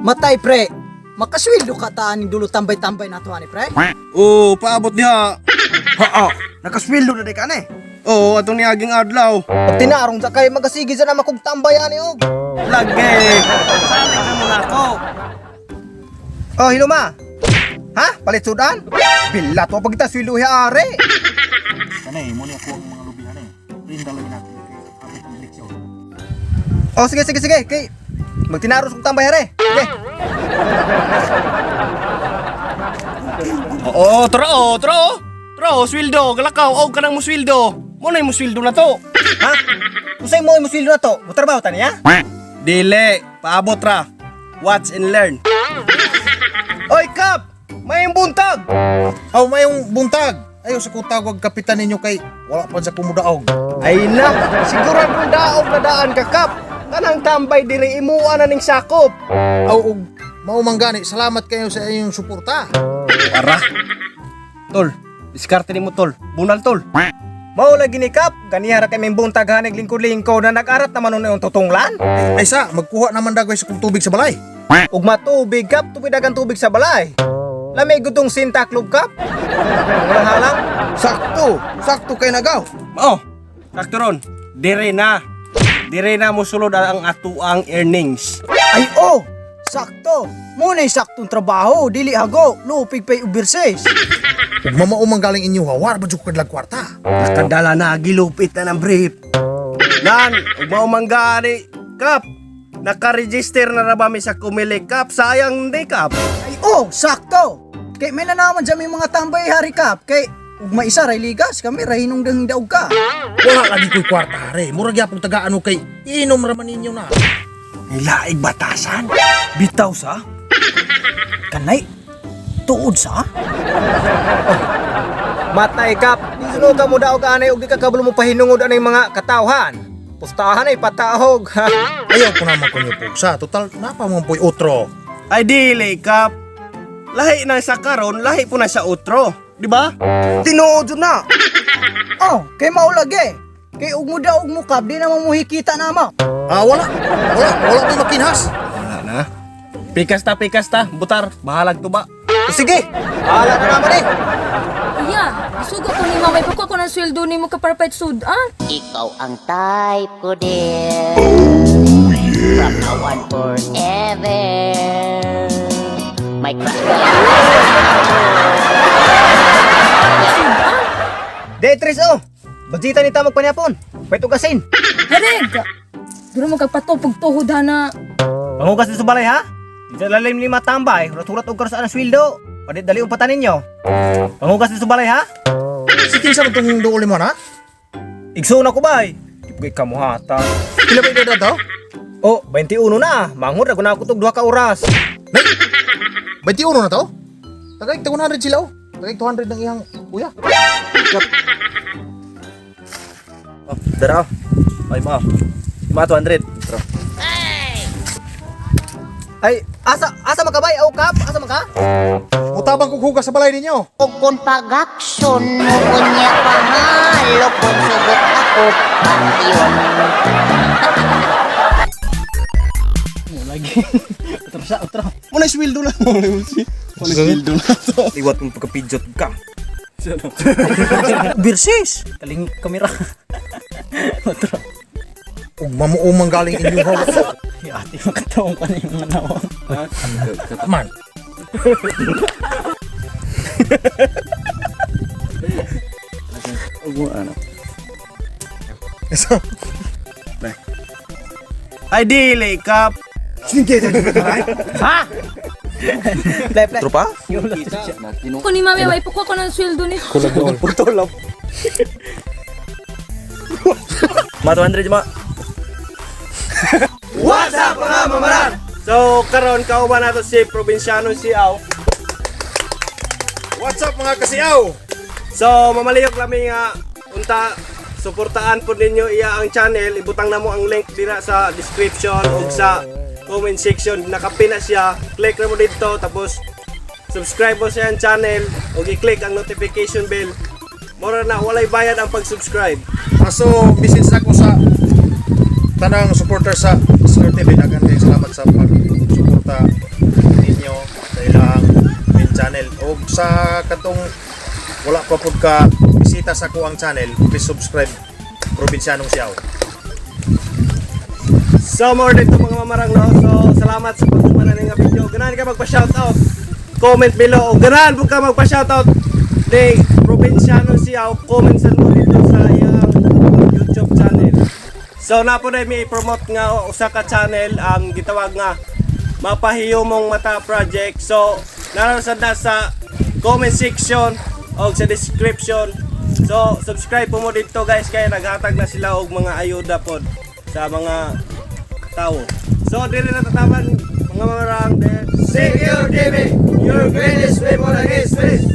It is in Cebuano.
Matay, pre. Makasweldo ka taan dulo tambay-tambay na ani, pre. Oo, paabot niya. Ha, nakasweldo na di ka ni. Oo, atong niaging adlaw. Pag tinarong sa kay magasigi sa na makog tambay ani og. Lagi. Salig na muna ako. Oh, hello ma. Ha? Palit sudan? Bila to pag kita sweldo hi are. Kanay, mo ni ako ang mga lubihan eh. Rinda lang natin kay abot ang eleksyon. Oh, sige sige sige kay magtinaros kog tambay are. Sige. Oo, tara oh, tara oh. Tara oh, sweldo, galakaw, og kanang musweldo. Mo na yung musweldo na to. Ha? Usay mo imo sweldo na to? Motrabaho ta niya? Dili, paabot ra. Watch and learn. Oy, Kap! May buntag! Aw, mayong buntag. Ayo sa kutawag kapitan ninyo kay wala pa sa kumudaog. Ay na, siguradong daog na daan ka, Kap. Kanang tambay diri imuha na ning sakop. Aw, og mao man gani, salamat kayo sa inyong suporta. Ara. Tol, diskarte nimo tol. Bunal tol. Mao lagi ni Kap, ganiha ra kay ming buntag hanig lingkod-lingkod na nag-arat naman nun yung tutunglan. Ay sa, magkuha naman dagoy sa kong tubig sa balay. Ug matubig Kap, tubidagan tubig sa balay. Lamig gutong sinta club Kap. Walang halang. Sakto! Sakto kay nagaw! Mao. Sakto ron. Dire na. Dire na mosulod ang atuang earnings. Ay oh, sakto. Mo na saktong trabaho, dili hago, lupig pay uberses. Ug mamao man galing inyo ha, war ba jud kadlag kwarta. Nakadala na gilupit na ng brief. Nan, ug mao man gani, Kap. Naka-register na ra ba mi sa Kumili, Kap? Sayang di, Kap. Ay oh, sakto. Kay may nanaman dyan may mga tambay hari kap. Kay ug maisa ray ligas kami ray hinong dang daog ka. Wala lagi ko'y kwarta are. Murag gyapon tagaan kay inom ra man ninyo na. Nilaig batasan. Bitaw sa? Kanay tuod sa? Matay Kap, di sunod ka mo daog anay ug di ka kabalo mo pahinungod anay mga katawhan. Pustahan ay patahog. Ha? Ayaw ko naman kunyo pugsa. Total, napa mo po'y otro. Ay dili, Kap. Lahi na sa karon, lahi po na sa otro. Di ba? Tinuod jud na! Oh, kay mao lagi. Kay ug mo daog mo kap, di naman mo hikita na mo. Ah, wala. Wala, wala ko'y makinhas. Wala na. Pikas ta, pikas ta. Butar, bahalag to ba? Sige, bahala na naman eh. Iya, isugo ko ni mama, ipakuha ko ng sweldo ni mo kaparapet sudan. Ikaw ang type ko din. Oh, yeah. From now on forever. My crush. Day 3 oh. Budgeta ni ta magpanyapon. Pwede tugasin. Harig! Duro mo kagpatupog tuhod ha na. Pangugas din sa balay ha. Di sa lalim lima tambay, hurat-hurat og karon sa anang sweldo. Padit dali ang patanin nyo. Pangugas din sa balay ha. Si kinsa man tong duol mo na? Igsoon ako bay. Di ka kamuhata. Pila ba edad daw? Oh, 21 na. Manghod ra guna ako tog 2 ka oras. 21 na to? Tagay 200 sila oh. Tagay 200 ng iyang kuya. Oh, dara. Ay ma. Mga 200. Tara. Ay, asa asa man ka bay? Aw kap, asa man ka? Mutabang kog hugas sa balay ninyo. O kung pag-aksyon mo unya pangalo kung sugot ako patyon. Otro sa otro. Muna sweldo na. Muna sweldo na to. Iwat mong pagkapidjot ka. Uberses. Kaling kamera. Otro. Ug mamuo man galing inyo ha. Ate makatawong ka na yung mga nawang. Man. Isa. Ay dili, Kap. Ha? Play play. Tropa? Ko ni mama, ipakuha ko ng sweldo ni. Putol lang. Mga 200 ma. What's up mga mamaran? So karon kauban nato si probinsyano si Aw. What's up mga kasiyaw? So mamaliyok lami nga unta suportaan po ninyo iya ang channel. Ibutang namo ang link dira sa description ug sa comment section. Nakapin na siya. Click na mo dito tapos subscribe mo sa iyang channel ug i-click ang notification bell. Mora na walay bayad ang pag-subscribe. Ah, so, message ako sa tanang supporter sa Sir TV. Daghang kayong salamat sa pag-suporta. Sa katong wala pa pud ka bisita sa akoang channel, please subscribe, Probinsyanong Siyaw. So more dito, mga mamarang, no. So salamat sa pagtuman na nga video. Ganahan ka magpa-shoutout, comment below. O ganahan po ka magpa-shoutout ni Probinsyano Siyaw, comment sad mo dito sa iyang YouTube channel. So na po na may promote nga usa ka channel ang gitawag nga Mapahiyomong Mata Project. So narasad na sa comment section o sa description. So subscribe po mo dito, guys, kay naghatag na sila og mga ayuda pod sa mga tao. So dili na tataman, mga mamarang. Secure TV, your greatest weapon against peace.